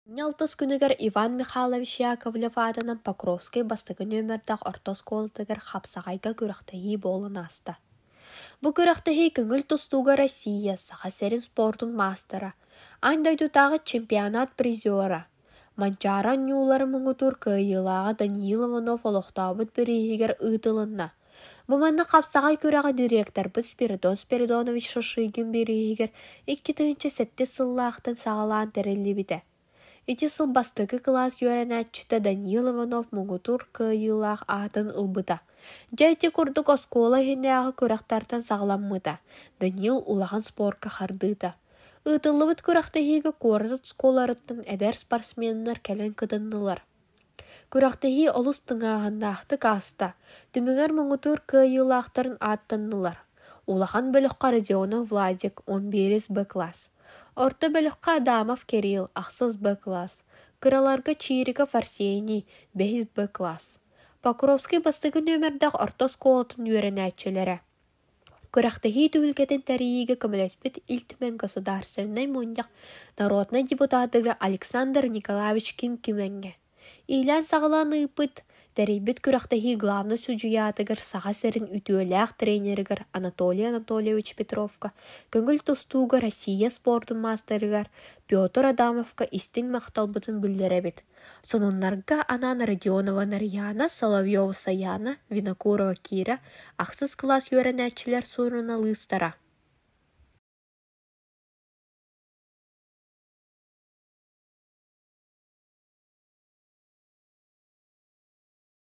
Алтынньы алтыс күнүгэр Иван Михайлович Яковлев аатынан Покровскай бастакы нүөмэрдээх орто оскуолатыгар хапсаҕайга күрэхтэһии буолан ааста. Бу күрэхтэһии көҥүл тустууга Россия, Саха сирин спордун маастара, аан дойдутааҕы чемпионат призера, Манчаары оонньууларын муҥутуур кыайыылааҕа Даниил Иванов олохтообут бирииһигэр ыытылынна. Бу маннык хапсаҕай күрэҕи директорбыт Спиридон Спиридонович Шишигин бирииһигэр 2007 сыллаахтан саҕалаан тэриллибитэ. Ити сыл бастакы кылаас үөрэнээччитэ Даниил Иванов муҥутуур кыайыылаах аатын ылбыта. Дьэ ити курдук оскуола иһинээҕи күрэхтэртэн саҕаламмыта Даниил улахан спорка хардыыта. Ыытыллыбыт күрэхтэһиигэ куорат оскуолаларыттан эдэр спортсменнар кэлэн кытыннылар. Күрэхтэһии олус тыҥааһыннаахтык ааста, түмүгэр муҥутуур кыайыылаахтарын ааттаннылар: улахан бөлөххө Родионов Владик 11 Б класс, орто бөлөххө Адамов Кирилл 8 Б класс, кыраларга Чириков Арсений 5 Б класс. Покровскай бастакы нүөмэрдээх орто оскуолатын үөрэнээччилэрэ Күрэхтэһии түһүлгэтин тэрийиигэ көмөлөспүт Ил Түмэн Государственнай Мунньах народнай депутатыгар Александр Николаевич Ким-Кимэҥҥэ, иилээн-саҕалаан ыыппыт, тэрийбит күрэхтэһии главнай судьуйатыгар Саха сирин үтүөлээх тренеригэр Анатолий Анатольевич Петровка, көҥүл тустууга Россия спордун маастарыгар Петр Адамовка истиҥ махталбытын биллэрэбит. Сонуннарга анаан Родионова Нарыйаана, Соловьева Саяна, Винокурова Кира ахсыс кылаас үөрэнээччилэр суруналыыстара.